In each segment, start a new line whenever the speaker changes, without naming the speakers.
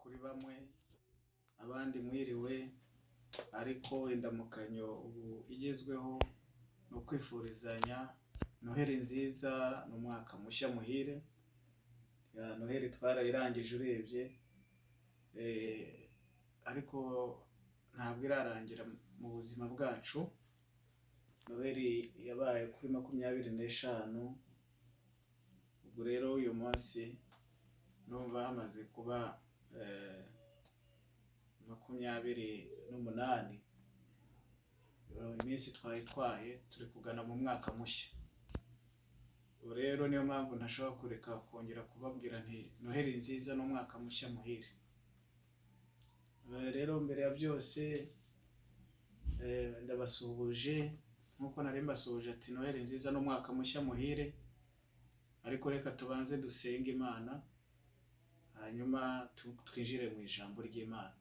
Kuri bamwe, abandi mwiriwe, ariko indamukanyo ubu igezweho ni ukwifurizanya Noheli nziza n'umwaka mushya muhire. Ya Noheli twarayirangije urebye, ariko ntabwo irarangira mu buzima bwacu. Noheli yabaye kuri 25, ubwo rero uyu munsi numva hamaze kuba 28. Iminsi twayitwaye, turi kugana mu mwaka mushya. Ubu rero niyo mpamvu ntashobora kureka kongera kubabwira nti Noheli nziza n'umwaka mushya muhire. Rero mbere ya byose, ndabasuhuje nk'uko nari mbasuhuje ati Noheli nziza n'umwaka mushya muhire, ariko reka tubanze dusenge Imana, hanyuma twinjire mu ijambo ry'Imana.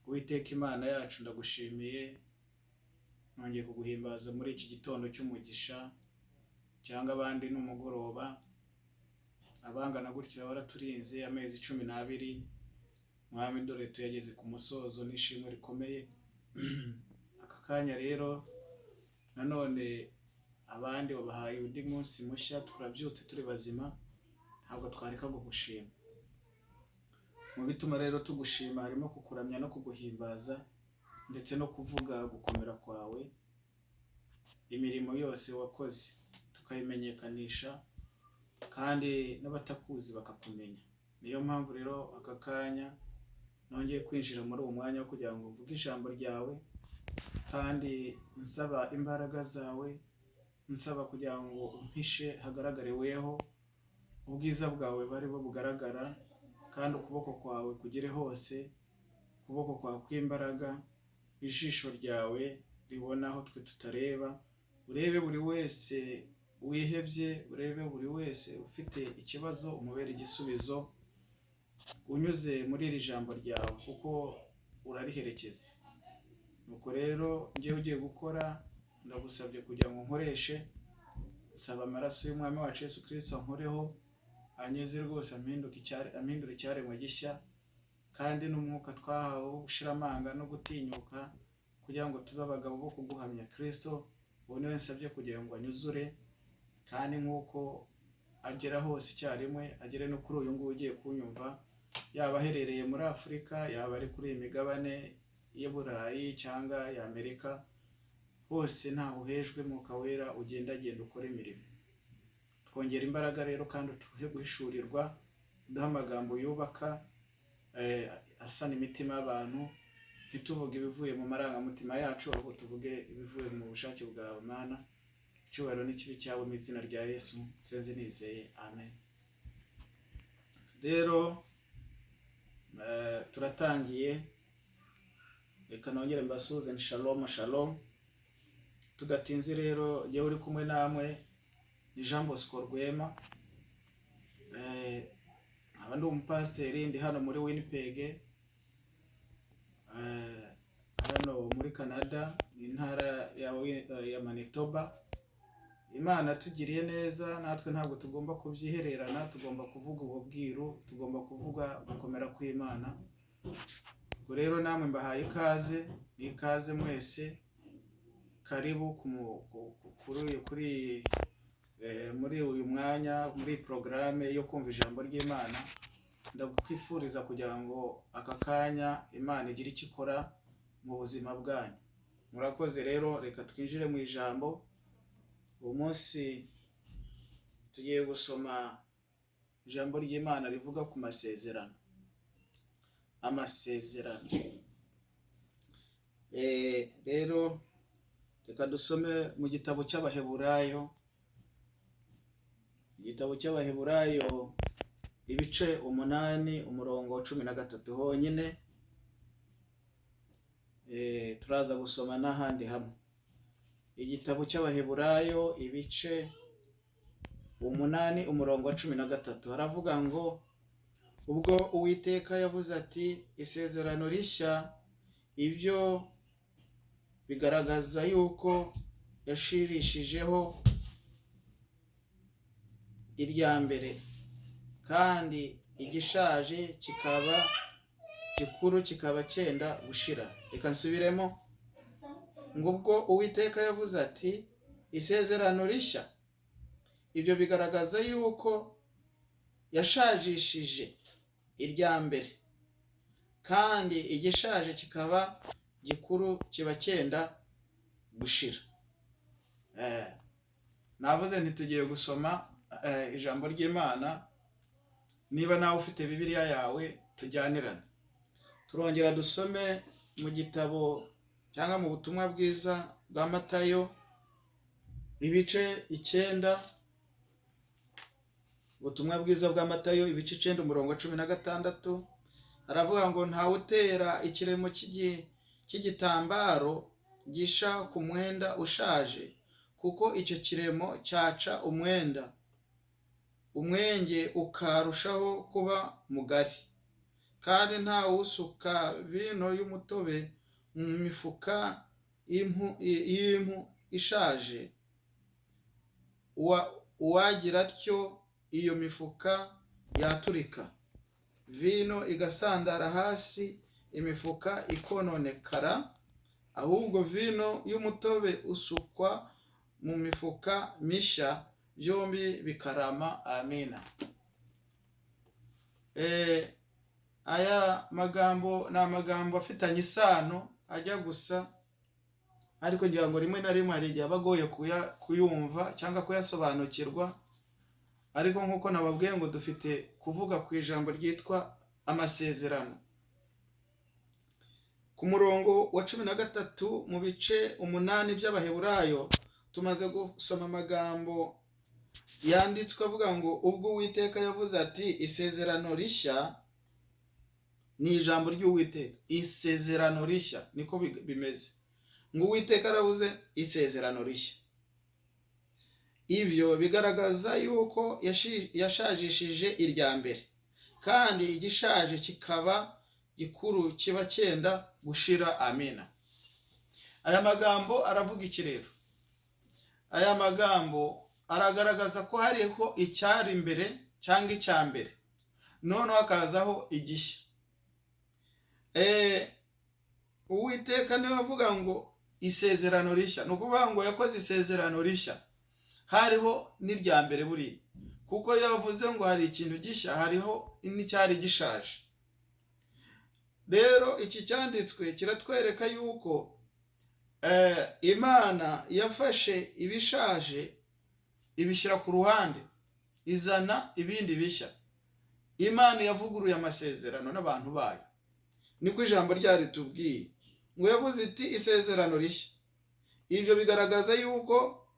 Uwiteka Imana yacu, ndagushimiye, nongeye kuguhimbaza muri iki gitondo cy'umugisha, cyangwa abandi n'umugoroba. Abangana gutya waraturinze amezi 12, Mwami, dore tuyageze ku musozo n'ishimwe rikomeye. Aka kanya rero nanone abandi wabahaye undi munsi mushya, turabyutse turi bazima, ntabwo twareka kugushima. Mu bituma rero tugushima harimo kukuramya no kuguhimbaza, ndetse no kuvuga gukomera kwawe, imirimo yose wakoze tukayimenyekanisha, kandi n'abatakuzi bakakumenya. Niyo mpamvu rero aka kanya nongeye kwinjira muri uwo mwanya wo kugira ngo mvuge ijambo ryawe, kandi nsaba imbaraga zawe, nsaba kugira ngo umpishe hagaragare weho, ubwiza bwawe bari bo bugaragara, kandi ukuboko kwawe kugere hose, ukuboko kwawe kw'imbaraga, ijisho ryawe ribona aho twe tutareba, urebe buri wese wihebye, urebe buri wese ufite ikibazo, umubere igisubizo unyuze muri iri jambo ryawe, kuko urariherekeza. Nuko rero njyewe ugiye gukora, ndagusabye kugira ngo nkoreshe, nsaba amaraso y'Umwami wacu Yesu Kristo ankoreho, anyeze rwose, ampindure icyaremwe gishya, kandi n'umwuka twahawe wo gushira amanga no gutinyuka kugira ngo tube abagabo bo kuguhamya Kristo, uwo niwe nsabye kugira ngo anyuzure, kandi nk'uko agera hose icyarimwe, agere no kuri uyu nguyu ugiye kunyumva, yaba aherereye muri Afurika, yaba ari kuri iyi migabane y'i Burayi cyangwa ya Amerika, hose ntaho uhejwe. Mwuka Wera ugendagenda ukora imirimo. Twongera imbaraga rero, kandi utuhe guhishurirwa, uduhe amagambo yubaka, asana imitima y'abantu. Ntituvuge ibivuye mu marangamutima yacu, ahubwo tuvuge ibivuye mu bushake bwawe. Mana, icyubahiro n'ikibe cyawe, mu izina rya Yesu nsenze nizeye, amen. Rero turatangiye, reka nongere mbasuhuze ni shalom shalom. Tudatinze rero, jyewe uri kumwe namwe ni Jean Bosco Rwema, nkaba ndi umupasiteri, ndi hano muri Winnipeg, hano muri Canada, ni intara ya Manitoba. Imana tugiriye neza, natwe ntabwo tugomba kubyihererana, tugomba kuvuga ububwiru, tugomba kuvuga gukomera kw'Imana. Ubwo rero namwe mbahaye ikaze, ni ikaze mwese, karibu kuri muri uyu mwanya, muri porogaramu yo kumva ijambo ry'Imana. Ndakwifuriza kugira ngo aka kanya Imana igire icyo ikora mu buzima bwanyu. Murakoze rero, reka twinjire mu ijambo. Uyu munsi tugiye gusoma ijambo ry'Imana rivuga ku masezerano. Amasezerano. Rero reka dusome mu gitabo cy'Abaheburayo, igitabo cy'Abaheburayo ibice 8, umurongo wa 13 honyine. Turaza gusoma n'ahandi hamwe. Igitabo cy'Abaheburayo ibice 8, umurongo wa 13, haravuga ngo: "Ubwo Uwiteka yavuze ati isezerano rishya, ibyo bigaragaza yuko yashirishijeho irya mbere, kandi igishaje kikaba gikuru kikaba cyenda gushira. Reka nsubiremo ngo ubwo Uwiteka yavuze ati isezerano rishya, ibyo bigaragaza yuko yashajishije irya mbere, kandi igishaje kikaba gikuru kiba cyenda gushira. Navuze ntitugiye gusoma ijambo ry'Imana. Niba nawe ufite Bibiliya yawe, tujyanirane, turongera dusome mu gitabo cyangwa mu butumwa bwiza bwa Matayo, ibice 9. Ubutumwa bwiza bwa Matayo, ibice 9, umurongo wa 16, haravuga ngo: "Ntawe utera ikiremo cy'igitambaro gisha ku mwenda ushaje, kuko icyo kiremo cyaca umwenda, umwenge ukarushaho kuba mugari. Kandi nta wusuka vino y'umutobe mu mifuka y'impu ishaje. Uwagira atyo, iyo mifuka yaturika, vino igasandara hasi, imifuka ikononekara. Ahubwo vino y'umutobe usukwa mu mifuka mishya, byombi bikarama." Amina. Aya magambo ni amagambo afitanye isano, ajya gusa, ariko ngira ngo rimwe na rimwe hari igihe aba agoye kuyumva cyangwa kuyasobanukirwa. Ariko nk'uko nababwiye ngo dufite kuvuga ku ijambo ryitwa amasezerano. Ku murongo wa 13 mu bice 8 by'Abaheburayo, tumaze gusoma amagambo yanditswe avuga ngo ubwo Uwiteka yavuze ati isezerano rishya. Ni ijambo ry'Uwiteka, isezerano rishya, niko bimeze. Ngo Uwiteka aravuze isezerano rishya, ibyo bigaragaza yuko yashajishije irya mbere, kandi igishaje kikaba gikuru kiba cyenda gushira. Amina. Aya magambo aravuga iki rero? Aya magambo aragaragaza ko hariho icyari imbere cyangwa icya mbere, noneho hakazaho igishya. Uwiteka niwe avuga ngo isezerano rishya, ni ukuvuga ngo yakoze isezerano rishya, hariho n'irya mbere buriya, kuko iyo bavuze ngo hari ikintu gishya, hariho n'icyari gishaje. Rero iki cyanditswe kiratwereka yuko Imana yafashe ibishaje ibishyira ku ruhande, izana ibindi bishya. Imana yavuguruye amasezerano n'abantu bayo, niko ijambo ryayo ritubwiye. Ngo yavuze iti isezerano rishya, ibyo bigaragaza yuko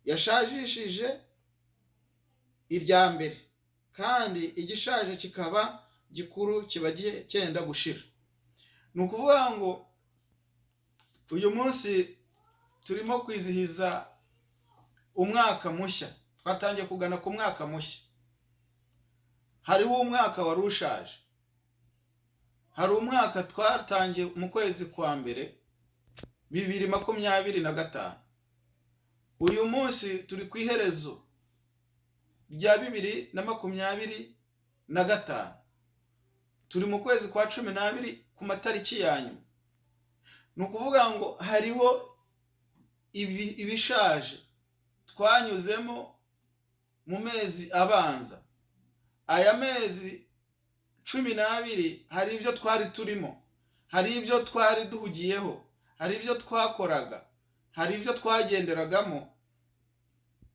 yashajishije irya mbere, kandi igishaje kikaba gikuru kiba cyenda gushira. Ni ukuvuga ngo uyu munsi turimo kwizihiza umwaka mushya, twatangiye kugana ku mwaka mushya. Hariho umwaka wari ushaje, hari umwaka twatangiye mu kwezi kwa mbere 2025. Uyu munsi turi ku iherezo rya 2025, turi mu kwezi kwa 12 ku matariki ya nyuma. Ni ukuvuga ngo hariho ibishaje twanyuzemo mu mezi abanza. Aya mezi 12 hari ibyo twari turimo, hari ibyo twari duhugiyeho, hari ibyo twakoraga, hari ibyo twagenderagamo,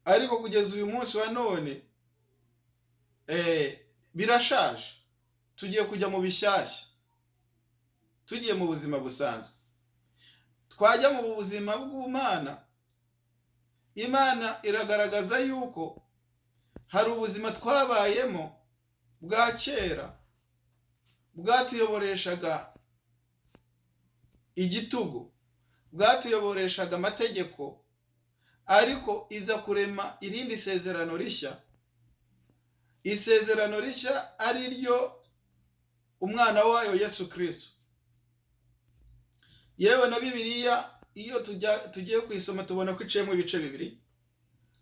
ariko kugeza uyu munsi wa none birashaje. Tugiye kujya mu bishyashya, tugiye mu buzima busanzwe. Twajya mu buzima bw'Imana, Imana iragaragaza yuko hari ubuzima twabayemo bwa kera bwatuyoboreshaga igitugu, bwatuyoboreshaga amategeko, ariko iza kurema irindi sezerano rishya, isezerano rishya ari ryo umwana wayo Yesu Kristo. Yewe na Bibiliya iyo tugiye kuyisoma tubona ko iciyemo ibice bibiri,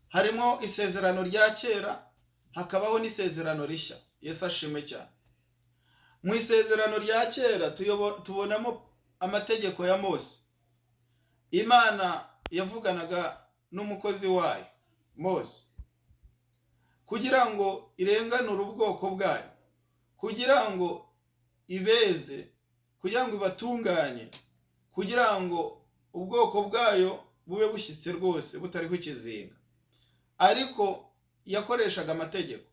harimo isezerano rya kera, hakabaho n'isezerano rishya. Yesu ashimwe cyane. Mu isezerano rya kera tubonamo amategeko ya Mose. Imana yavuganaga n'umukozi wayo Mose kugira ngo irenganure ubwoko bwayo, kugira ngo ibeze, kugira ngo ibatunganye, kugira ngo ubwoko bwayo bube bushyitse rwose butariho ikizinga. Ariko yakoreshaga amategeko.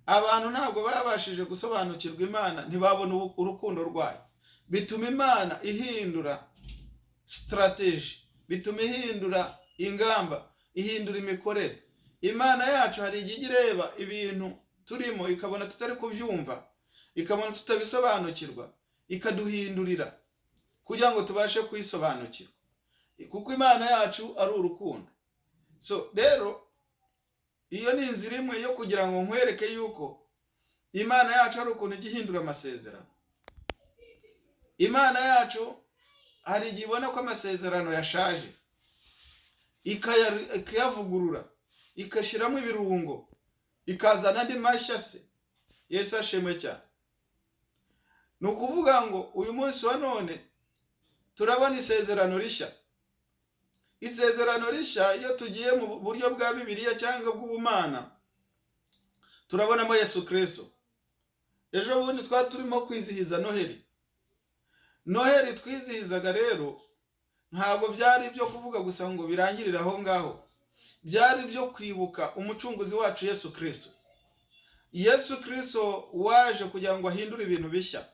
Abantu ntabwo babashije gusobanukirwa Imana, ntibabona urukundo rwayo. Bituma Imana ihindura strategy, bituma ihindura ingamba, ihindura imikorere. Imana yacu hari igihe ijya ireba ibintu turimo ikabona tutari kubyumva, ikabona tutabisobanukirwa, ikaduhindurira kugira ngo tubashe kuyisobanukirwa, kuko Imana yacu ari urukundo. So rero iyo ni inzira imwe yo kugira ngo nkwereke yuko Imana yacu ari ukuntu ijya ihindura amasezerano. Imana yacu hari igihe ibona ko amasezerano yashaje, ikayavugurura, igashyiramo ibirungo, ikazana andi mashya se. Yesu ashimwe cyane. Ni ukuvuga ngo uyu munsi wa none turabona isezerano rishya. Isezerano rishya iyo tugiye mu buryo bwa Bibiliya cyangwa bw'ubumana, turabonamo Yesu Kristo. Ejo bundi twari turimo kwizihiza Noheli. Noheli twizihizaga rero ntabwo byari ibyo kuvuga gusa ngo birangirire aho ngaho, byari ibyo kwibuka umucunguzi wacu Yesu Kristo. Yesu Kristo waje kugira ngo ahindure ibintu bishya,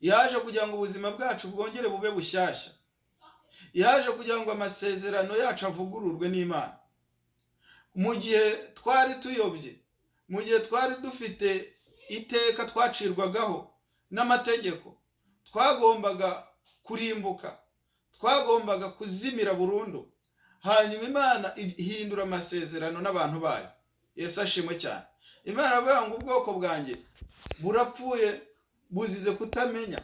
yaje kugira ngo ubuzima bwacu bwongere bube bushyashya, yaje kugira ngo amasezerano yacu avugururwe n'Imana. Mu gihe twari tuyobye, mu gihe twari dufite iteka twacirwagaho n'amategeko, twagombaga kurimbuka, twagombaga kuzimira burundu. Hanyuma Imana ihindura amasezerano n'abantu bayo. Yesu ashimwe cyane. Imana avuga ngo ubwoko bwanjye burapfuye buzize kutamenya,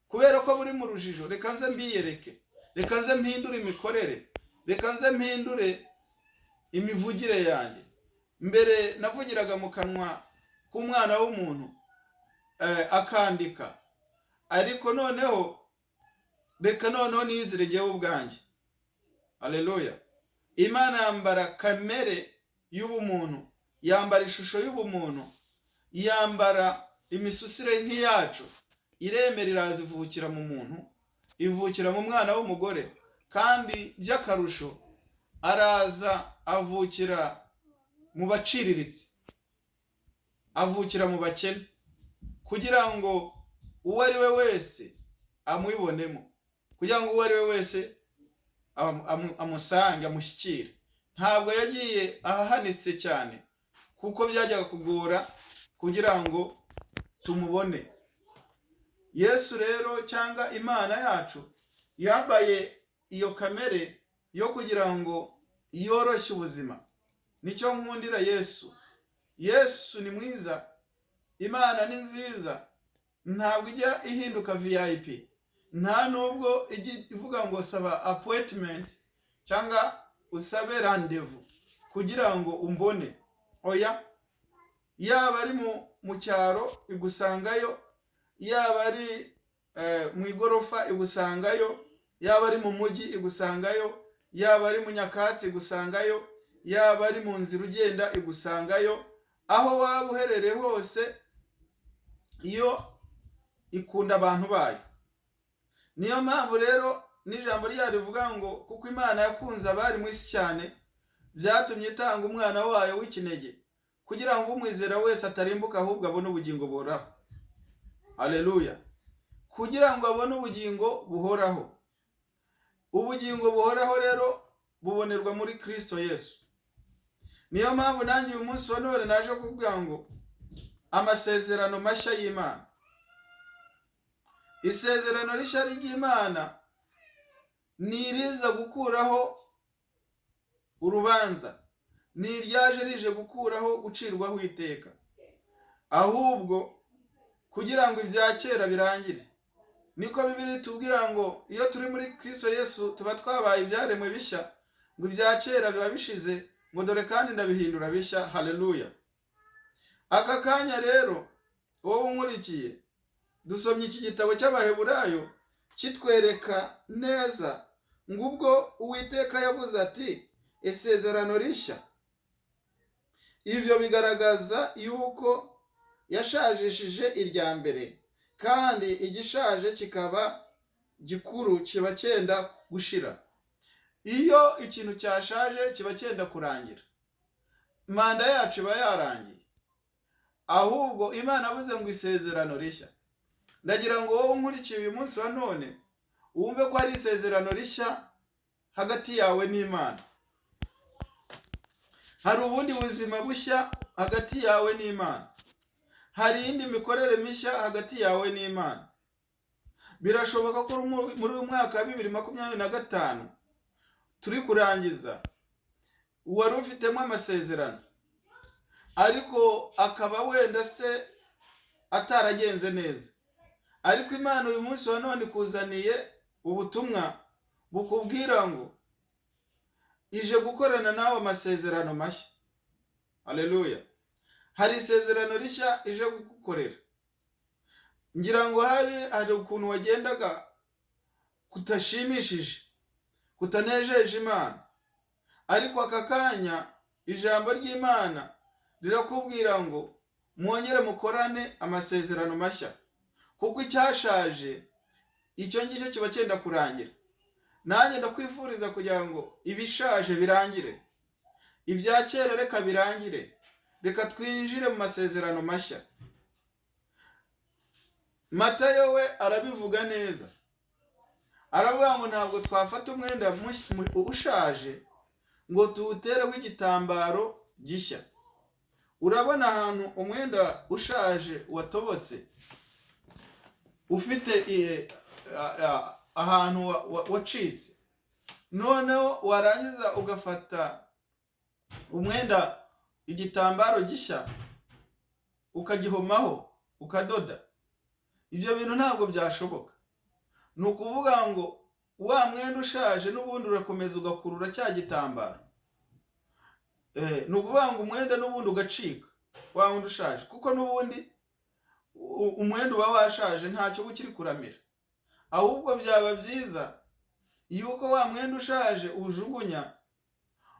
kubera ko buri mu rujijo. Reka nze mbiyereke, reka nze mpindure imikorere, reka nze mpindure imivugire yanjye. Mbere navugiraga mu kanwa k'umwana w'umuntu akandika, ariko noneho reka noneho niyizire jyewe ubwanjye. Haleluya. Imana yambara kamere y'ubumuntu, yambara ishusho y'ubumuntu, yambara imisusire nk'iyacu, iremera iraza ivukira mu muntu, ivukira mu mwana w'umugore, kandi by'akarusho araza avukira mu baciriritse, avukira mu bakene, kugira ngo uwo ari we wese amwibonemo, kugira ngo uwo ari we wese amusange, amushyikire. Ntabwo yagiye ahahanitse cyane, kuko byajyaga kugora kugira ngo tumubone. Yesu rero cyangwa Imana yacu yambaye iyo kamere yo kugira ngo yoroshye ubuzima. Nicyo nkundira Yesu. Yesu ni mwiza, Imana ni nziza, ntabwo ijya ihinduka VIP, nta nubwo ijya ivuga ngo saba appointment cyangwa usabe rendezvous kugira ngo umbone. Oya, yaba ari mu cyaro igusangayo, yaba ari mu igorofa igusangayo, yaba ari mu mujyi igusangayo, yaba ari mu nyakatsi igusangayo, yaba ari mu nzira ugenda igusangayo, aho waba uherereye hose iyo ikunda abantu bayo. Niyo mpamvu rero n'ijambo ryayo rivuga ngo kuko Imana yakunze abari mu isi cyane, byatumye itanga umwana wayo w'ikinege, kugira ngo umwizera wese atarimbuka ahubwo abone ubugingo buhoraho. Haleluya. Kugira ngo abone ubugingo buhoraho. Ubugingo buhoraho rero bubonerwa muri Kristo Yesu. Niyo mpamvu nanjye uyu munsi wa none naje kuvuga ngo amasezerano mashya y'Imana. Isezerano rishya ry'Imana ni iriza gukuraho urubanza, ni iryaje rije gukuraho gucirwaho iteka, ahubwo kugira ngo ibya kera birangire. Niko Bibiliya itubwira ngo iyo turi muri Kristo Yesu tuba twabaye ibyaremwe bishya, ngo ibya kera biba bishize, ngo dore kandi ndabihindura bishya. Haleluya. Aka kanya rero wowe unkurikiye, Dusomye iki gitabo cy'Abaheburayo kitwereka neza ngo ubwo Uwiteka yavuze ati isezerano rishya, ibyo bigaragaza yuko yashajishije irya mbere, kandi igishaje kikaba gikuru kiba cyenda gushira. Iyo ikintu cyashaje kiba cyenda kurangira, manda yacu iba yarangiye. Ahubwo Imana avuze ngo isezerano rishya. Ndagira ngo wowe unkurikiye uyu munsi wa none wumve ko hari isezerano rishya hagati yawe n'Imana. Hari ubundi buzima bushya hagati yawe n'Imana. Hari indi mikorere mishya hagati yawe n'Imana. Birashoboka ko muri uyu mwaka wa 2025 turi kurangiza wari ufitemo amasezerano, ariko akaba wenda se ataragenze neza. Ariko Imana uyu munsi wa none ikuzaniye ubutumwa bukubwira ngo ije gukorana nawe amasezerano mashya. Haleluya! Hari isezerano rishya ije kugukorera. Ngira ngo hari ukuntu wagendaga kutashimishije, kutanejeje Imana, ariko aka kanya ijambo ry'Imana rirakubwira ngo mwongere mukorane amasezerano mashya, kuko icyashaje icyo ngicyo kiba cyenda kurangira. Nanjye ndakwifuriza kugira ngo ibishaje birangire, ibya kera reka birangire, reka twinjire mu masezerano mashya. Matayo we arabivuga neza, aravuga ngo ntabwo twafata umwenda ushaje ngo tuwutereho igitambaro gishya. Urabona ahantu umwenda ushaje watobotse, ufite ahantu wacitse, noneho warangiza ugafata umwenda igitambaro gishya ukagihomaho ukadoda, ibyo bintu ntabwo byashoboka. Ni ukuvuga ngo wa mwenda ushaje n'ubundi urakomeza ugakurura cya gitambaro. Ni ukuvuga ngo umwenda n'ubundi ugacika, wa wundi ushaje, kuko n'ubundi umwenda uba washaje ntacyo uba ukiri kuramira. Ahubwo byaba byiza yuko wa mwenda ushaje uwujugunya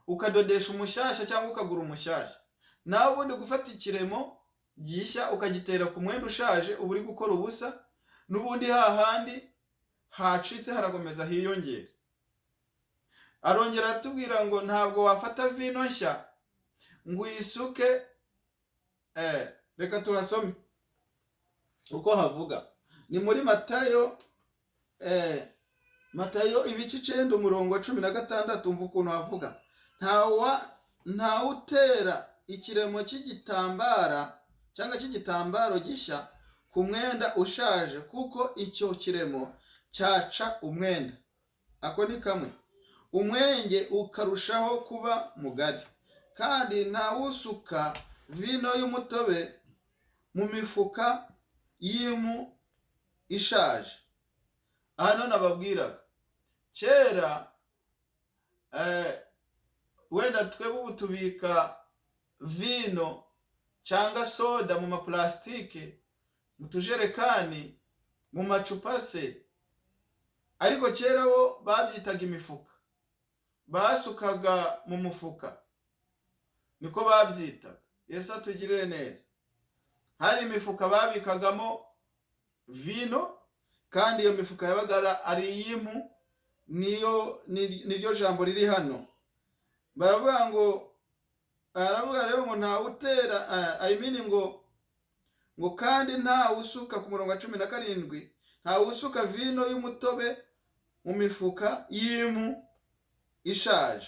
ukadodesha umushyashya cyangwa ukagura umushyashya. Nawe ubundi gufata ikiremo gishya ukagitera ku mwenda ushaje uba uri gukora ubusa, n'ubundi hahandi hacitse harakomeza hiyongera. Arongera aratubwira ngo ntabwo wafata vino nshya ngo uyisuke. Reka tuhasome uko havuga. Ni muri Matayo, Matayo ibice 9 umurongo wa 16. Umva ukuntu havuga: ntawutera ikiremo cy'igitambara cyangwa cy'igitambaro gishya ku mwenda ushaje, kuko icyo kiremo cyaca umwenda. Ako ni kamwe. Umwenge ukarushaho kuba mugari. Kandi ntawusuka vino y'umutobe mu mifuka y'impu ishaje. Hano nababwiraga kera, wenda twebwe ubu tubika vino cyangwa soda mu maplastike, mu tujerekani, mu macupa se, ariko kera bo babyitaga imifuka, basukaga mu mufuka, niko babyitaga. Yesu atugirire neza. Hari imifuka babikagamo vino, kandi iyo mifuka yabaga ari iy'impu. Niyo niryo jambo riri hano. Baravuga ngo, aravuga rero ngo ntawutera, I mean ngo kandi ntawusuka, ku murongo wa 17, ntawusuka vino y'umutobe mu mifuka y'impu ishaje.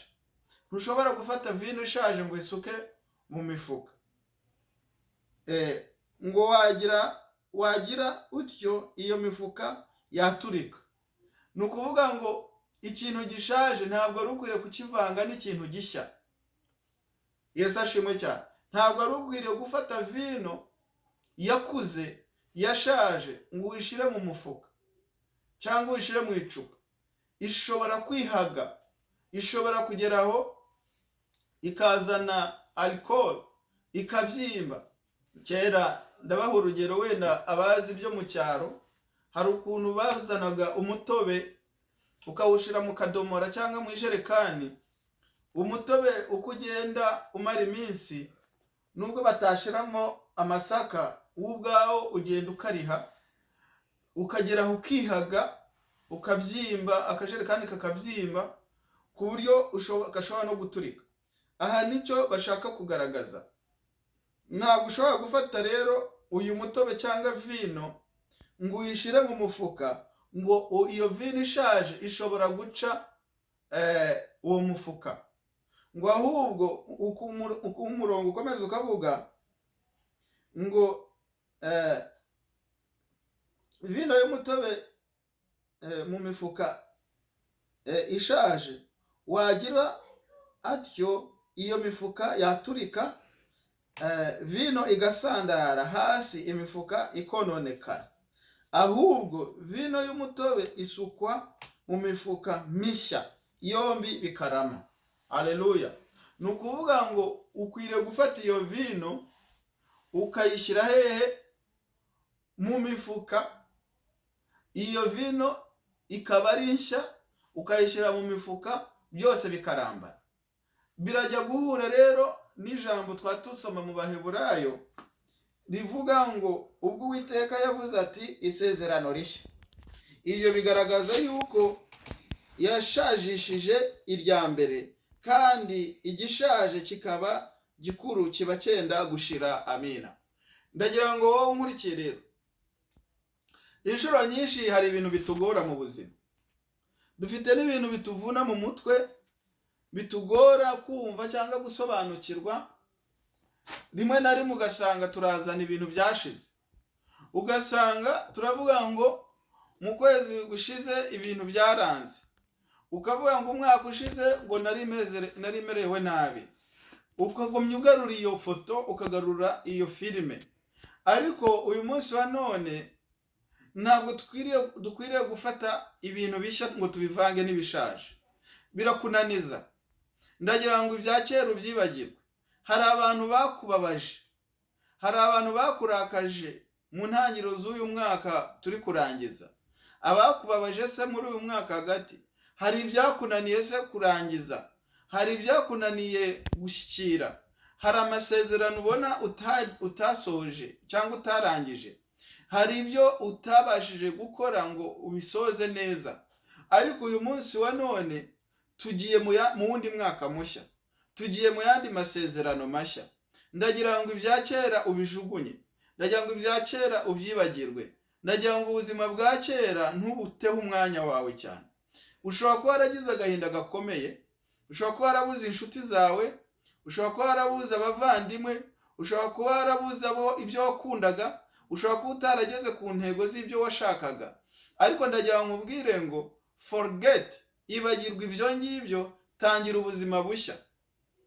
Ntushobora gufata vino ishaje ngo isuke mu mifuka. Ngo wagira utyo iyo mifuka yaturika. Ni ukuvuga ngo ikintu gishaje ntabwo ari ukwiriye kukivanga n'ikintu gishya. Yesu ashimwe cyane. Ntabwo ari ukwiriye gufata vino yakuze yashaje ngo uyishyire mu mufuka cyangwa uyishyire mu icupa. Ishobora kwihaga, ishobora kugeraho ikazana alcohol ikabyimba. Kera Ndabaha urugero, wenda abazi ibyo mu cyaro, hari ukuntu bazanaga umutobe ukawushyira mu kadomora cyangwa mu ijerekani. Umutobe uko ugenda umara iminsi, nubwo batashiramo amasaka, wowe ubwawo ugenda ukariha, ukagera aho ukihaga, ukabyimba, akajerekani kakabyimba ku buryo gashobora no guturika. Aha nicyo bashaka kugaragaza. Ntabwo ushobora gufata rero uyu mutobe cyangwa vino ngo uyishyire mu mufuka, ngo iyo vino ishaje ishobora guca uwo mufuka, ngo ahubwo uko umurongo ukomeza ukavuga ngo vino y'umutobe mu mifuka ishaje, wagira atyo iyo mifuka yaturika, vino igasandara hasi, imifuka ikononekara. Ahubwo vino y'umutobe isukwa mu mifuka mishya, yombi bikarama. Aleluya! Ni ukuvuga ngo ukwiriye gufata iyo vino ukayishyira hehe? Mu mifuka. Iyo vino ikaba ari nshya, ukayishyira mu mifuka, byose bikarambana. Birajya guhura rero n'ijambo twatusoma mu Baheburayo rivuga ngo ubwo Uwiteka yavuze ati isezerano rishya. Ibyo bigaragaza yuko yashajishije irya mbere, kandi igishaje kikaba gikuru, kiba cyenda gushira. Amina. Ndagira ngo wowe nkurikiye rero, inshuro nyinshi hari ibintu bitugora mu buzima, dufite n'ibintu bituvuna mu mutwe, bitugora kumva cyangwa gusobanukirwa. Rimwe na rimwe ugasanga turazana ibintu byashize, ugasanga turavuga ngo mu kwezi gushize ibintu byaranze, ukavuga ngo umwaka ushize ngo nari merewe nabi, ukagumya ugarura iyo foto, ukagarura iyo filime. Ariko uyu munsi wa none ntabwo dukwiriye gufata ibintu bishya ngo tubivange n'ibishaje, birakunaniza. Ndagira ngo ibya kera ubyibagirwe. Hari abantu bakubabaje, hari abantu bakurakaje mu ntangiriro z'uyu mwaka turi kurangiza. Abakubabaje se muri uyu mwaka hagati, hari ibyakunaniye se kurangiza, hari ibyakunaniye gushyikira, hari amasezerano ubona utasoje cyangwa utarangije, hari ibyo utabashije gukora ngo ubisoze neza. Ariko uyu munsi wa none tugiye mu wundi mwaka mushya, tugiye mu yandi masezerano mashya. Ndagira ngo ibya kera ubijugunye, ndagira ngo ibya kera ubyibagirwe, ndagira ngo ubuzima bwa kera ntubuteho umwanya wawe cyane. Ushobora kuba waragize agahinda gakomeye, ushobora kuba warabuze inshuti zawe, ushobora kuba warabuze abavandimwe, ushobora kuba warabuze abo ibyo wakundaga, ushobora kuba utarageze ku ntego z'ibyo washakaga. Ariko ndagira ngo nkubwire ngo forget, ibagirwa ibyo ngibyo, tangira ubuzima bushya.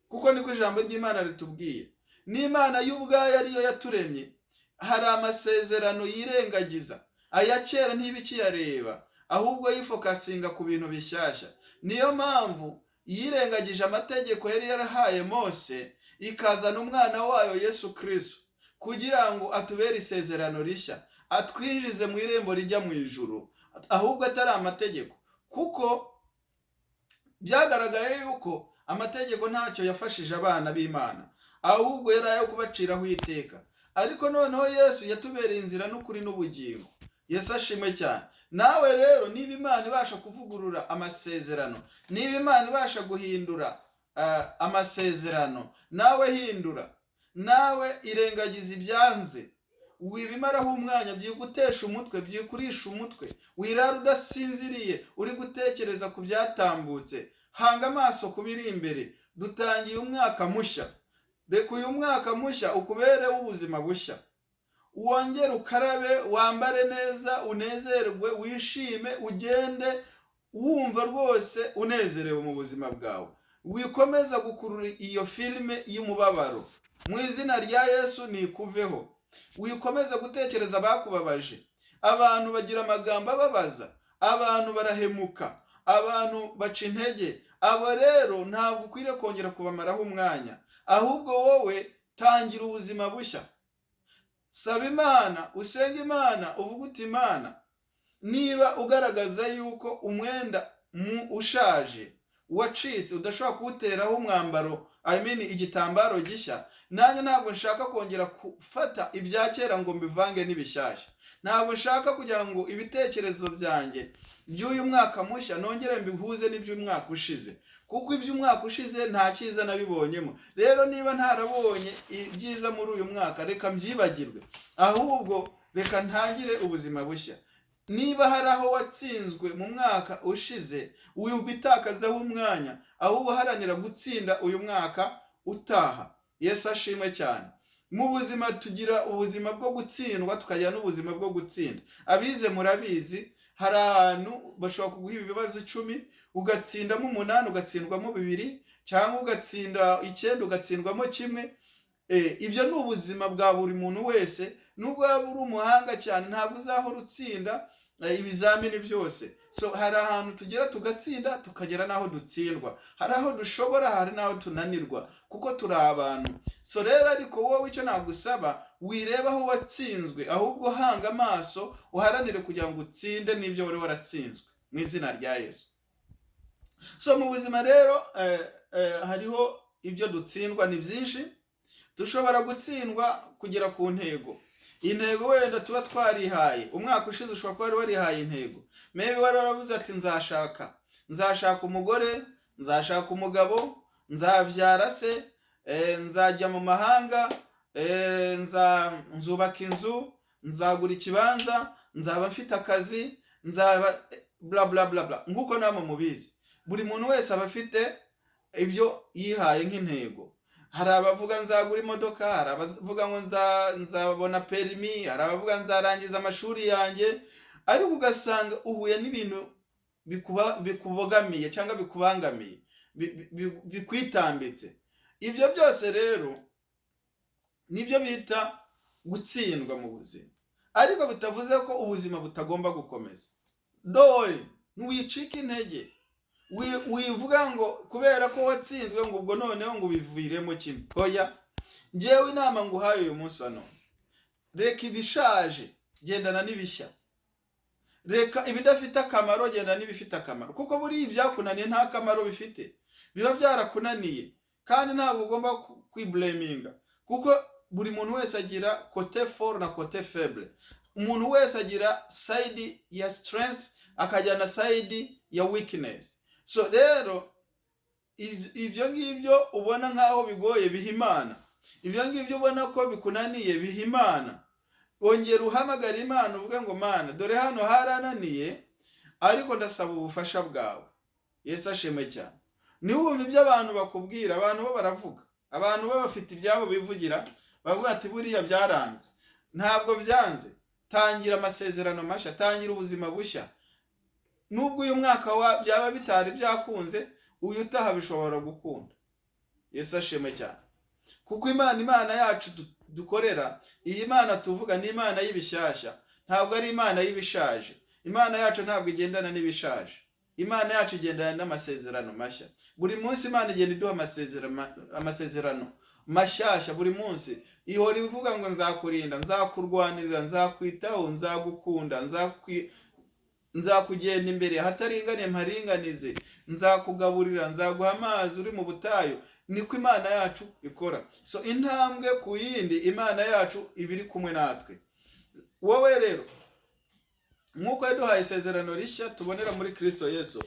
Kuko niko ijambo ry'Imana ritubwiye. N'Imana y'ubwayo ariyo yaturemye, hari amasezerano yirengagiza, aya kera ntibikiyareba, ahubwo yifokasinga ku bintu bishyashya. Niyo mpamvu yirengagije amategeko yari yarahaye Mose, ikazana umwana wayo Yesu Kristo kugira ngo atubere isezerano rishya, atwinjize mu irembo rijya mu ijuru, ahubwo atari amategeko. Kuko byagaragaye yuko amategeko ntacyo yafashije abana b'Imana, ahubwo yari ayo kubaciraho iteka. Ariko noneho Yesu yatubereye inzira n'ukuri n'ubugingo. Yesu ashimwe cyane. Nawe rero niba Imana ibasha kuvugurura amasezerano, niba Imana ibasha guhindura amasezerano, nawe hindura, nawe irengagiza ibyanze, wibimaraho umwanya, byigutesha umutwe, byikurisha umutwe, wirara udasinziriye uri gutekereza ku byatambutse. Hanga amaso ku biri imbere. Dutangiye umwaka mushya. Reka uyu mwaka mushya ukubere w'ubuzima bushya. Wongere ukarabe, wambare neza, unezerwe, wishime, ugende wumva rwose unezerewe mu buzima bwawe. Wikomeza gukurura iyo filime y'umubabaro. Mu izina rya Yesu nikuveho. Wikomeza gutekereza abakubabaje. Abantu bagira amagambo ababaza, abantu barahemuka, abantu baca intege. Abo rero ntabwo ukwiriye kongera kubamaraho umwanya, ahubwo wowe tangira ubuzima bushya. Saba Imana, usenge Imana, uvuge uti: "Imana, niba ugaragaza yuko umwenda ushaje wacitse udashobora kuwuteraho umwambaro, I mean igitambaro gishya, nanjye ntabwo nshaka kongera gufata ibya kera ngo mbivange n'ibishyashya. Ntabwo nshaka kugira ngo ibitekerezo byanjye by'uyu mwaka mushya nongere mbihuze n'iby'umwaka ushize, kuko iby'umwaka ushize nta cyiza nabibonyemo. Rero niba ntarabonye ibyiza muri uyu mwaka, reka mbyibagirwe, ahubwo reka ntangire ubuzima bushya." Niba hari aho watsinzwe mu mwaka ushize, wibitakazaho umwanya, ahubwo uharanira gutsinda uyu mwaka utaha. Yesu ashimwe cyane. Mu buzima tugira ubuzima bwo gutsindwa, tukagira n'ubuzima bwo gutsinda. Abize murabizi, hari ahantu bashobora kuguha ibibazo 10, ugatsindamo 8, ugatsindwamo 2, cyangwa ugatsinda 9, ugatsindwamo 1. Ibyo ni ubuzima bwa buri muntu wese. Nubwo waba uri umuhanga cyane, ntabwo uzahora utsinda ibizamini byose. So hari ahantu tugera tugatsinda, tukagera n'aho dutsindwa. Hari aho dushobora, hari n'aho tunanirwa, kuko turi abantu. So rero, ariko wowe icyo nagusaba, wireba aho watsinzwe, ahubwo hanga amaso uharanire kugira ngo utsinde n'ibyo wari waratsinzwe, mu izina rya Yesu. So mu buzima rero hariho ibyo dutsindwa, ni byinshi. Dushobora gutsindwa kugera ku ntego, intego wenda tuba twarihaye umwaka ushize. Ushobora kuba wari warihaye intego, maybe wari waravuze ati: Nzashaka umugore, nzashaka umugabo, nzabyara se, nzajya mu mahanga, nzubaka inzu, nzagura ikibanza, nzaba mfite akazi, nzaba bla bla bla bla." Nk'uko namwe mubizi, buri muntu wese aba afite ibyo yihaye nk'intego. Hari abavuga nzagura imodoka, hari abavuga ngo nzabona perimi, hari abavuga nzarangiza amashuri yanjye, ariko ugasanga uhuye n'ibintu bikubogamiye cyangwa bikubangamiye, bikwitambitse. Ibyo byose rero nibyo bita gutsindwa mu buzima, ariko bitavuze ko ubuzima butagomba gukomeza. Dore ntiwicike intege, wivuga ngo kubera ko watsinzwe ngo ubwo noneho ngo ubiviremo kimwe. Oya, ngewe inama nguhaye uyu munsi wa none: reka ibishaje, gendana n'ibishya. Reka ibidafite akamaro, gendana n'ibifite akamaro, kuko buriya ibyakunaniye nta kamaro bifite, biba byarakunaniye, kandi ntabwo ugomba kwiblaminga, kuko buri muntu wese agira côté fort na côté faible. Umuntu wese agira side ya strength, akagira na side ya weakness. So rero ibyo ngibyo ubona nk'aho bigoye, biha Imana. Ibyo ngibyo ubona ko bikunaniye, biha Imana. Ongera uhamagara Imana, uvuge ngo: "Mana, dore hano harananiye, ariko ndasaba ubufasha bwawe." Yesu ashimwe cyane. Ntiwumve ibyo abantu bakubwira. Abantu bo baravuga, abantu bo bafite ibyabo bivugira, bavuga ati: "Buriya byaranze." Ntabwo byanze. Tangira amasezerano mashya, tangira ubuzima bushya. Nubwo uyu mwaka wa byaba bitari byakunze, uyu utaha bishobora gukunda. Yesu ashimwe cyane, kuko Imana yacu dukorera, iyi Mana tuvuga, ni Imana y'ibishyashya, ntabwo ari Imana y'ibishaje. Imana yacu ntabwo igendana n'ibishaje. Imana yacu igendana n'amasezerano mashya buri munsi. Imana igenda iduha amasezerano mashyashya buri munsi. Ihora ivuga ngo: "Nzakurinda, nzakurwanirira, nzakwitaho, nzagukunda, nzakugenda imbere, ahataringaniye mparinganize, nzakugaburira, nzaguha amazi uri mu butayu." Niko Imana yacu ikora. So intambwe ku yindi, Imana yacu iba iri kumwe natwe. Wowe rero, nk'uko yaduhaye isezerano rishya tubonera muri Kristo Yesu,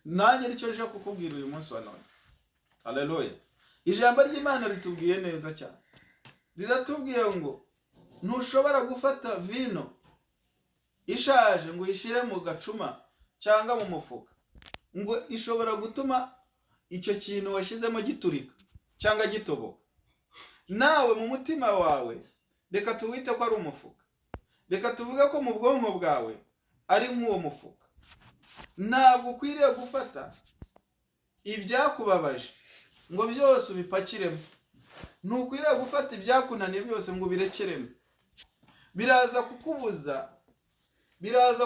nanjye nicyo nje kukubwira uyu munsi wa none. Haleluya! Ijambo ry'Imana ritubwiye neza cyane, riratubwiye ngo ntushobora gufata vino ishaje ngo uyishyire mu gacuma cyangwa mu mufuka, ngo ishobora gutuma icyo kintu washyizemo giturika cyangwa gitoboka. Nawe mu mutima wawe, reka tuwite ko ari umufuka, reka tuvuge ko mu bwonko bwawe ari nk'uwo mufuka. Ntabwo ukwiriye gufata ibyakubabaje ngo byose ubipakiremo. Ntukwiriye gufata ibyakunaniye byose ngo ubirekeremo. Biraza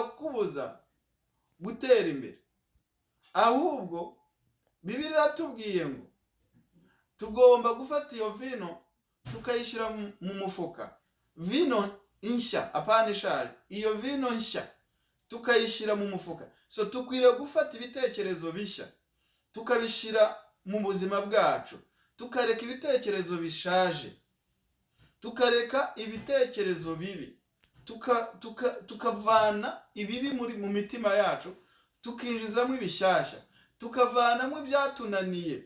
kukubuza gutera imbere. Ahubwo Bibiliya iratubwiye ngo tugomba gufata iyo vino tukayishyira mu mufuka. Vino nshya, apana ishaje, iyo vino nshya tukayishyira mu mufuka. So tukwiriye gufata ibitekerezo bishya tukabishyira mu buzima bwacu, tukareka ibitekerezo bishaje, tukareka ibitekerezo bibi, tukavana ibibi mu mitima yacu, tukinjizamo ibishyashya, tukavanamo ibyatunaniye,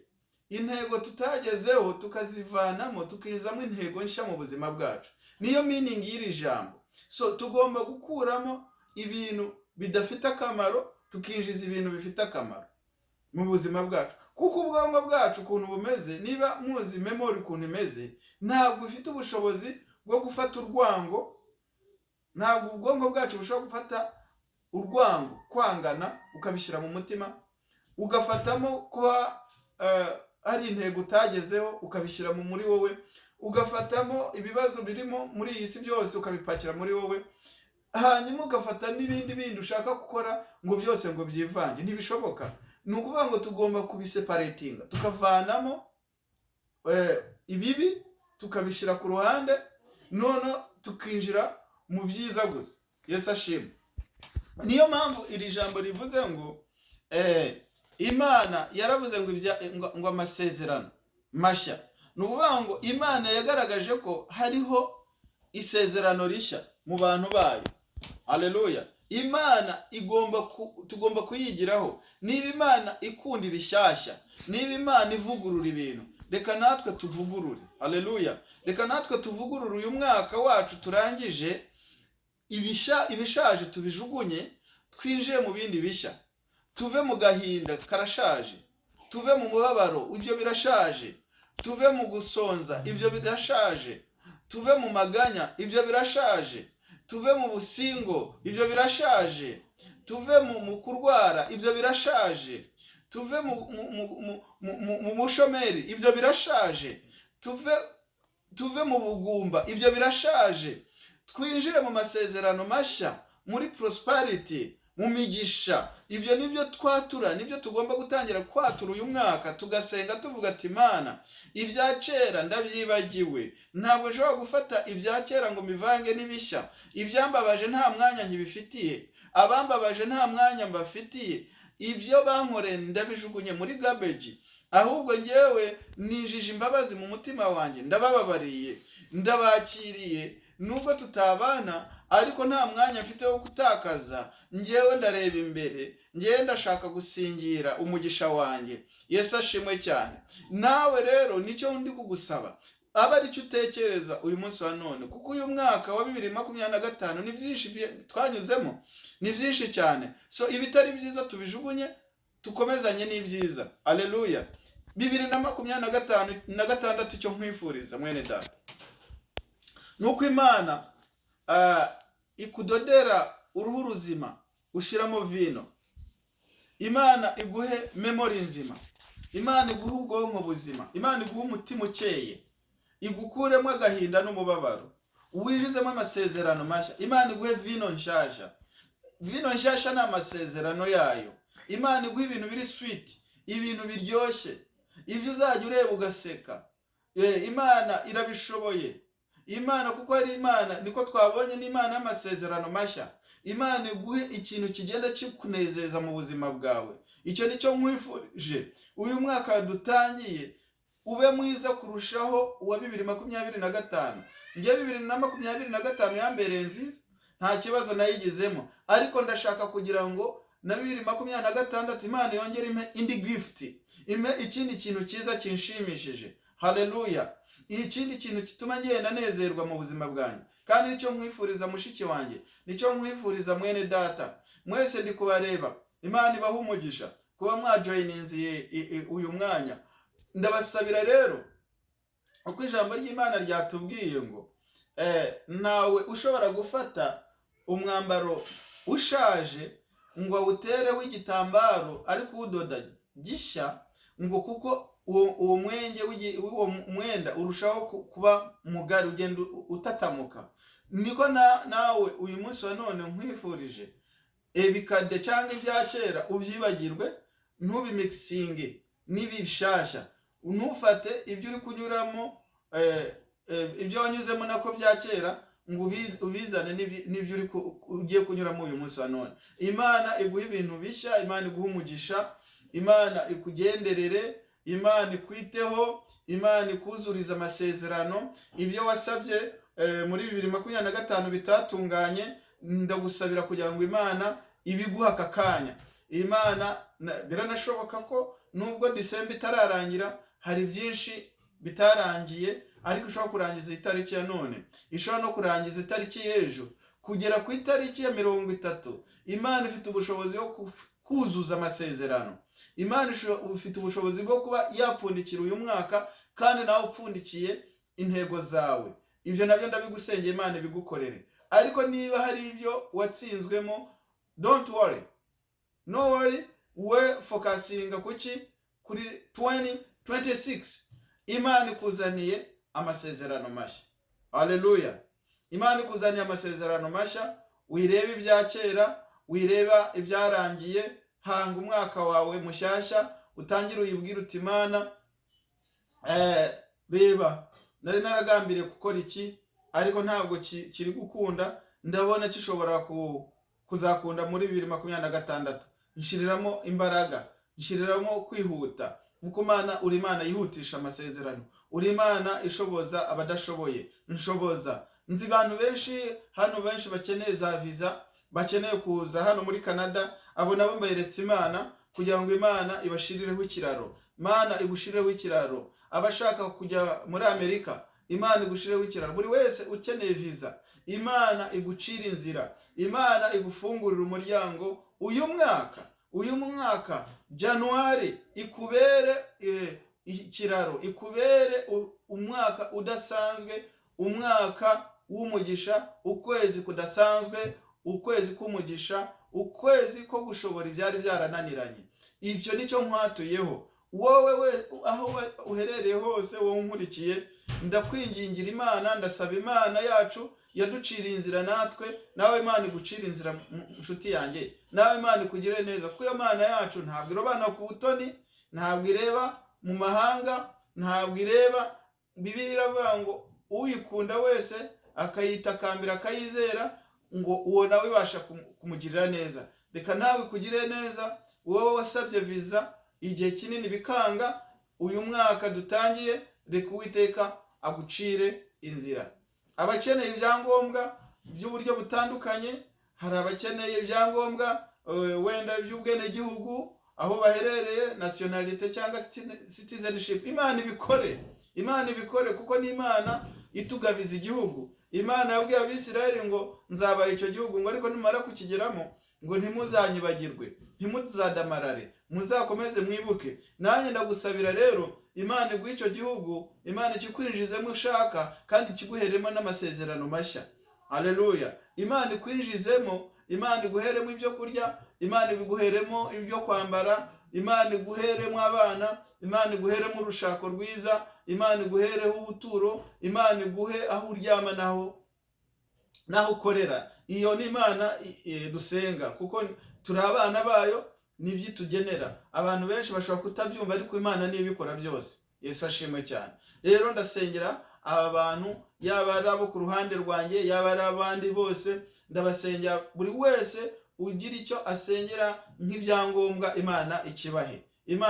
intego tutagezeho tukazivanamo, tukinjizamo intego nshya mu buzima bwacu. Niyo meaning y'iri jambo. So tugomba gukuramo ibintu bidafite akamaro, tukinjiza ibintu bifite akamaro mu buzima bwacu, kuko ubwonko bwacu ukuntu bumeze, niba muzi memory ukuntu imeze, ntabwo ifite ubushobozi bwo gufata urwango. Ntabwo ubwonko bwacu bushobora gufata urwango, kwangana, ukabishyira mu mutima, ugafatamo kuba ari intego utagezeho ukabishyira muri wowe, ugafatamo ibibazo birimo muri iyi si byose ukabipakira muri wowe, hanyuma ugafata n'ibindi bindi ushaka gukora, ngo byose ngo byivange. Ntibishoboka. Ni ukuvuga ngo tugomba kubiseparatinga, tukavanamo ibibi, tukabishyira ku ruhande, none tukinjira mu byiza gusa. Yesu ashimwe. Niyo mpamvu iri jambo rivuze ngo Imana yaravuze ngo amasezerano mashya. Ni ukuvuga ngo Imana yagaragaje ko hariho isezerano rishya mu bantu bayo. Aleluya! Imana igomba, tugomba kuyigiraho. Niba Imana ikunda ibishyashya, niba Imana ivugurura ibintu, reka natwe tuvugurure. Aleluya! Reka natwe tuvugurure uyu mwaka wacu turangije, ibishaje tubijugunye, twinjire mu bindi bishya. Tuve mu gahinda, karashaje. Tuve mu mubabaro, ibyo birashaje. Tuve mu gusonza, ibyo birashaje. Tuve mu maganya, ibyo birashaje. Tuve mu busingo, ibyo birashaje. Tuve mu kurwara, ibyo birashaje. Tuve mu bushomeri, ibyo birashaje. Tuve mu bugumba, ibyo birashaje. Twinjire mu masezerano mashya, muri prosperity, mu migisha. Ibyo nibyo twatura, nibyo tugomba gutangira kwatura uyu mwaka, tugasenga tuvuga ati: "Imana, ibya kera ndabyibagiwe. Ntabwo nshobora gufata ibya kera ngo mbivange n'ibishya. Ibyambabaje nta mwanya nkibifitiye, abambabaje nta mwanya mbafitiye, ibyo bankoreye ndabijugunye muri garbage. Ahubwo ngewe ninjije imbabazi mu mutima wanjye, ndabababariye, ndabakiriye. Nubwo tutabana, ariko nta mwanya mfite wo gutakaza. Ngewe ndareba imbere, ngewe ndashaka gusingira umugisha wanjye." Yesu ashimwe cyane. Nawe rero nicyo ndi kugusaba, aba aricyo utekereza uyu munsi wa none, kuko uyu mwaka wa 2025 ni byinshi twanyuzemo, ni byinshi cyane. So ibitari byiza tubijugunye, tukomezanye n'ibyiza. Aleluya! 2025 na gatandatu, icyo nkwifuriza, mwene data, ni uko Imana ikudodera uruhu ruzima ushyiramo vino. Imana iguhe memory nzima, Imana iguhe ubwonko buzima, Imana iguhe umutima ukeye, igukuremo agahinda n'umubabaro, winjizemo amasezerano mashya. Imana iguhe vino nshyashya. Vino nshyashya ni amasezerano yayo. Imana iguhe ibintu biri sweet, ibintu biryoshye, ibyo uzajya ureba ugaseka. Imana irabishoboye. Imana, kuko ari Imana, niko twabonye, ni Imana y'amasezerano mashya. Imana iguhe ikintu kigenda kikunezeza mu buzima bwawe. Icyo nicyo nkwifurije. Uyu mwaka dutangiye ube mwiza kurushaho uwa 2025. Njye 2025 yambereye nziza, nta kibazo nayigizemo, ariko ndashaka kugira ngo na 2026 Imana yongere impe indi gift, impe ikindi kintu cyiza kinshimishije. Haleluya! Ikindi kintu gituma ngenda nezerwa mu buzima bwanjye. Kandi nicyo nkwifuriza, mushiki wanjye, nicyo nkwifuriza, mwene data. Mwese ndi kubareba, Imana ibaha umugisha kuba mwajoyininze uyu mwanya. Ndabasabira rero, uko ijambo ry'Imana ryatubwiye ngo ntawe ushobora gufata umwambaro ushaje ngo awutereho igitambaro ari kuwudoda gishya, ngo kuko uwo mwenge w'uwo mwenda urushaho kuba mugari, ugenda utatamuka. Niko nawe uyu munsi wa none nkwifurije, ebikade cyangwa ibya kera ubyibagirwe, ntubimikisinge n'ibishasha. Ntufate ibyo uri kunyuramo, ibyo wanyuzemo nako bya kera, ngo ubizane n'ibyo ugiye kunyuramo uyu munsi wa none. Imana iguha ibintu bishya, Imana iguha umugisha, Imana ikugenderere, Imana ikwiteho, Imana ikuzuriza amasezerano. Ibyo wasabye muri 2025 bitatunganye, ndagusabira kugira ngo Imana ibiguha aka kanya. Imana biranashoboka ko nubwo Disemba itararangira hari byinshi bitarangiye, ariko ushobora kurangiza itariki ya none, ishobora no kurangiza itariki y'ejo kugera ku itariki ya 30. Imana ifite ubushobozi bwo kuzuza amasezerano. Imana ifite ubushobozi bwo kuba yapfundikira uyu mwaka, kandi nawe upfundikiye intego zawe. Ibyo nabyo ndabigusengeye, Imana ibigukorere. Ariko niba hari ibyo watsinzwemo, don't worry, no worry, we focusinga kuki? Kuri 2026. Imana ikuzaniye amasezerano mashya. Haleluya! Imana ikuzaniye amasezerano mashya. Wireba ibya kera, wireba ibyarangiye, hanga umwaka wawe mushyashya, utangire uyibwire uti: "Imana, reba, nari naragambiriye gukora iki, ariko ntabwo kiri gukunda. Ndabona gishobora kuzakunda muri 2026. Nshyiriramo imbaraga, nshyiriramo kwihuta, kuko Imana, uri Imana yihutisha amasezerano, uri Imana ishoboza abadashoboye. Nshoboza." Nzi abantu benshi hano, benshi bakeneye za viza, bakeneye kuza hano muri Canada. Abo nabo mberetse Imana kugira ngo Imana ibashirireho ikiraro. Imana igushirireho ikiraro. Abashaka kujya muri Amerika, Imana igushireho ikiraro. Buri wese ukeneye viza, Imana igucira inzira, Imana igufungurira umuryango uyu mwaka. Uyu mwaka Januwari ikubere ikiraro, ikubere umwaka udasanzwe, umwaka w'umugisha, ukwezi kudasanzwe, ukwezi k'umugisha, ukwezi ko gushobora ibyari byarananiranye. Ibyo nicyo nkwatuyeho wowe we aho uherereye hose, wowe unkurikiye. Ndakwingingira Imana, ndasaba Imana yacu yaduciriye inzira natwe, nawe Imana igucira inzira, nshuti yanjye, nawe Imana ikugire neza, kuko iyo Mana yacu ntabwo irobana ku butoni, ntabwo ireba mu mahanga, ntabwo ireba. Bibiliya iravuga ngo uyikunda wese akayitakambira akayizera, ngo uwo nawe ibasha kumugirira neza. Reka nawe ikugire neza, wowe wasabye viza igihe kinini bikanga. Uyu mwaka dutangiye, reka Uwiteka agucire inzira. Abakeneye ibyangombwa by'uburyo butandukanye, hari abakeneye ibyangombwa wenda by'ubwenegihugu aho baherereye, nationalité cyangwa citizenship, Imana ibikore, Imana ibikore, kuko ni Imana itugabiza igihugu. Imana yabwiye Abisirayeli ngo: "Nzabaha icyo gihugu," ngo "ariko nimara kukigeramo, ngo ntimuzanyibagirwe, ntimuzadamarare, muzakomeze mwibuke." Nanjye ndagusabira rero, Imana iguhe icyo gihugu, Imana ikikwinjizemo ushaka, kandi ikiguheremo n'amasezerano mashya. Aleluya! Imana ikwinjizemo, Imana iguheremo ibyo kurya, Imana iguheremo ibyo kwambara, Imana iguheremo abana, Imana iguheremo urushako rwiza, Imana iguhereho ubuturo, Imana iguhe aho uryama naho ukorera. Iyo ni Imana dusenga, kuko turi abana bayo, nibyo itugenera. Abantu benshi bashobora kutabyumva, ariko Imana niyo ibikora byose. Yesu ashimwe cyane. Rero ndasengera aba bantu, yaba ari abo ku ruhande rwanjye, yaba ari abandi bose, ndabasengera. Buri wese ugira icyo asengera nk'ibyangombwa, Imana ikibahe.